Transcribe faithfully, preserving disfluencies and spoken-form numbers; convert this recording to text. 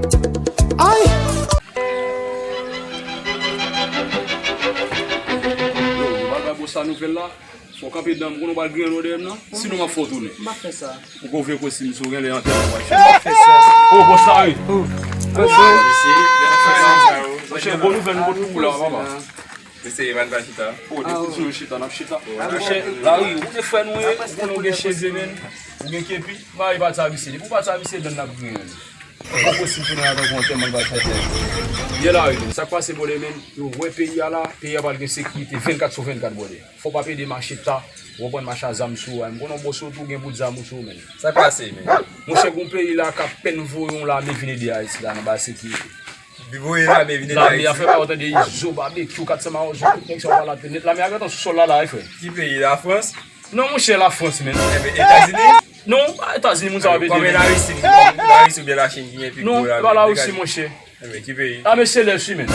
Ay! Yo, nou pral bay bòs la nouvèl la. Fò w kanpe dan m, konnen w pral griyen dèyè m nan. Sinon, m ap fè w tounen. M pa fè sa. Ou gon vye kostim sou, gen lè antèman w al fè. M pa fè sa. O, bòs la, wi. O, bòs la. Monchè, bon nouvèl nou pot pou ou la, papa. Mesye, pa n pa chita. O, depi nou chita, n ap chita. Monchè, Larry, ou te frè nou ye, ou konnen w gen cheve, menn. Ou gen kepi, Larry pa t sa visye. Depi w pa t sa visye, dan n ap griyen. Poko si jounen a tankou antèman l pral fè tèt. Ye la, wi, sa k pase, brother, men, yo wè peyi a la, peyi a pral gen sekirite vennkat sou vennkat, brother. Fò w pa pede mache ta, w konprann, mache a zam sou ou a. M konnen w bòs ou tou gen bout zam ou sou ou, men. Sa k pase, men? Monchè, gon peyi la k ap pèn voye yon lame vin ede Ayiti la nan bay sekirite. Li voye lame vin ede Ayiti. Lame a fè pa w tande Izo, Babekyou, kat san Mawozo, tout nèg sa yo pa la tèt nèt. Lame a gentan sou sòl la la, wi, frè. Ki peyi? Lafrans? Non, monchè, Lafrans, men. Enben, Etazini? Non, pa Etazini, moun sa yo ap ede, men. Larisi, Larisi oubyen Lachin ki gen pi gwo lame? Non, e pa Larisi, monchè. Enben, ki peyi? Lame selès, wi, men.